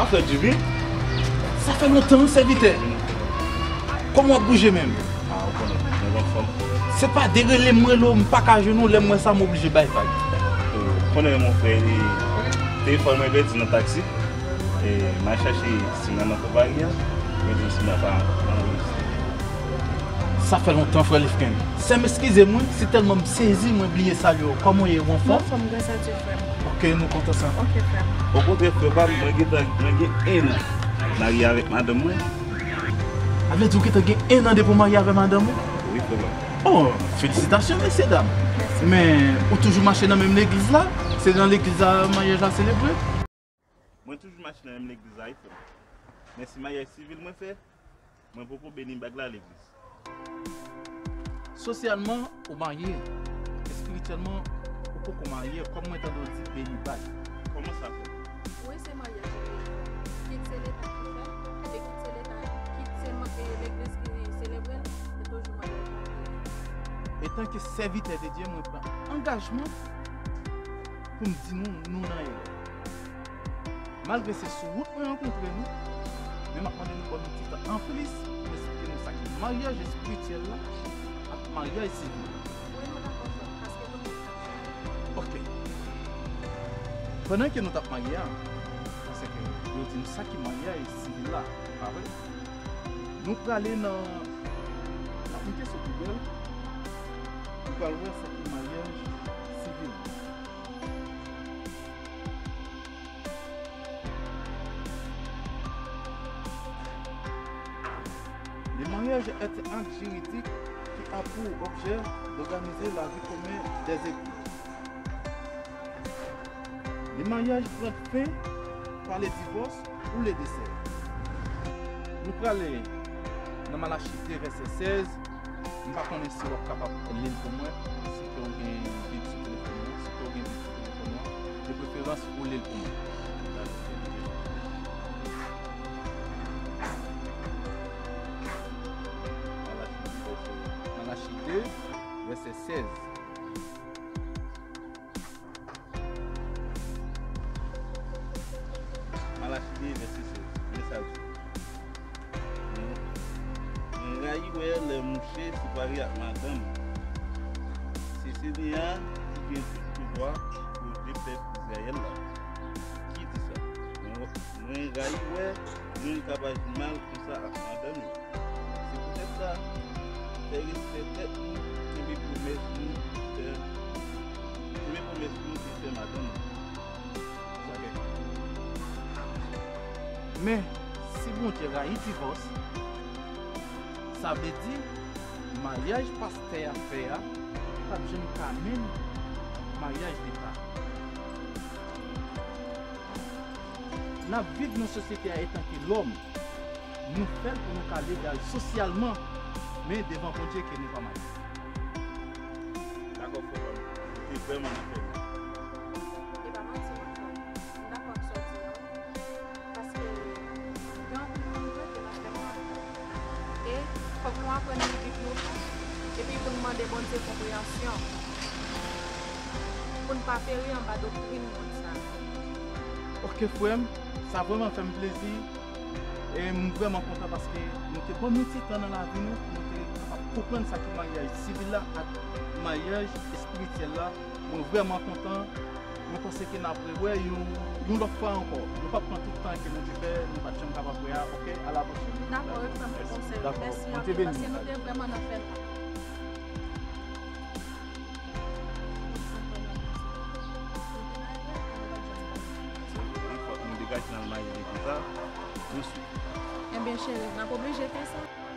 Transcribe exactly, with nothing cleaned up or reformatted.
Frè Djibi, sa fè lontan, wi, sèvitè. Kòman w ap bouje menm? Ah, ou konnen, mwen anfòm. Se pa derele m rele w, m pa ka jwenn ou, lè m wè sa, m oblije bay vag. Ou konnen, mon frè, e, telefòn mwen pèdi nan taksi. E, m al chache sinyal nan konpayi a. Mwen di sinyal pa anrejistre. Sa fè lontan, frè Lifken. Sè m, eskize m, wi, si tèlman m sezi, mwen bliye salye w. Kòman w ye, ou anfòm? Mwen anfòm, gras a Dye, frè m. Ok, nou kontan sa. Ok, frè m. Okontrè, frè pa m, mwen gentan, mwen gen en an marye avèk madanm mwen. Sa vle di ou gentan gen en an depi w marye avèk madanm ou? Wi, frè pa m. Oh, felisitasyon, mesye dam. Mèsi. Men, ou toujou mache nan menm legliz la? Se nan legliz la maryaj la selebre? Mwen toujou mache nan menm legliz la, wi, frè m. Men se maryaj sivil mwen fè, mwen poko beni bag la legliz. Sosyalman, ou marye. Espirityèlman, ou poko marye. Kòm mwen tande w di beni bag. Kòman sa fèt? Wi, se maryaj li ye. Kit se Leta ki fè l, e kit se Leta, kit se ma-, e legliz ki selebre l, se toujou maryaj la ki ye. Etanke sèvitè de Dye, mwen pran angajman pou m di nou, nou nan erè. Malgre se sou wout mwen rankontre nou, men m ap mande nou ban m yon ti tan anplis pou m esplike nou sa ki maryaj espirityèl la ak maryaj sivil la. Wi, nou dakò, frè m, paske nou menm n ap mache. Ok. Pandan ke nou t ap marye a, paske yo di nou sa ki maryaj sivil la, pa vre? Nou prale nan, n ap moute sou Google, nou pral wè sa ki maryaj sivil. Le mariage est un acte juridique qui a pour objet d'organiser la vie commune des époux. Le mariage prend fin par le divorce ou le décès. Nou prale nan Malachi de, vèsè sèz. M pa konnen si w ap kapab li l pou mwen, si ke w gen Bib sou telefòn ou an, si ke w gen Bib sou telefòn ou an, de preferans ou li l pou mwen. Malachi de, vèsè sèz. Malachi de, vèsè sèz. Men sa l di. Mwen, mwen rayi wè lè mouche separe ak madanm. Se Senyè a ki gen tout pouvwa pou pwoteje pèp Izrayèl la, ki di sa. Mwen, mwen rayi wè moun k ap aji mal konsa ak madanm yo. Se poutèt sa, fè respè tèt nou, kenbe pwomès nou fè, kenbe pwomès nou te fè madanm nou. Ok. Men, si Bondye rayi divòs, sa vle di maryaj pastè a fè a p ap janm ka menm maryaj Leta. N ap viv nan sosyete a etanke lòm. Nou fè l pou nou ka legal sosyalman, men devan Bondye ke nou pa marye. Dakò, frè pa m. Ou te vrèman nan fè l. E pa manti non, frè m. M dakò ak sa w di a, wi. Paske gen anpil moun vre ke n ap fè mal. E fòk nou aprann li Bib nou tou. Epi pou n mande Bondye konpreyansyon. Pou n pa peri anba doktrin mond sa a. Ok, frè m. Sa vrèman fè m plezi. E m vrèman kontan paske nou te ban nou ti tan nan lavi nou pou nou te kapab konprann sa ki maryaj sivil la ak maryaj espirityèl la. Mwen vrèman kontan. Mwen panse ke n ap rewè yon, yon lòt fwa ankò. Nou p ap pran tout tan ke nou te fè, nou pa t janm kapab wè a, ok? A la pwochèn. Dakò, wi, frè m, konsèy. Dakò. Mèsi anpil, paske nou te vrèman nan fè mal. Wi, fòk nou degaje n al marye konsa, touswit. Ebyen, cheri, n ap oblije fè sa.